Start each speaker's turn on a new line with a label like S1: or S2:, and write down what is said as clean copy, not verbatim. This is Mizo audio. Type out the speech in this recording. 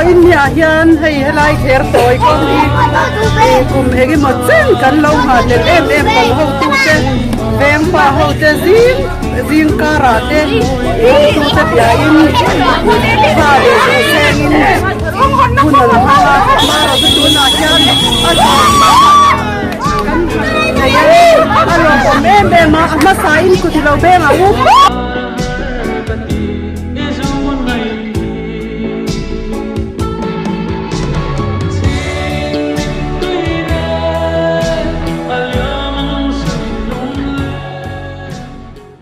S1: Vawiin niah hian hei helai kher tawi kawng hi kum eng emaw chen kan lo nghahhlelh em em kan hotute veng pa hote zing zing karah te hotute biain tha leh duh sengin hun an hmang a amaherawhchu tunah hian a kan thei a a lawmawm em em a a hmasain kut ilo beng ang u.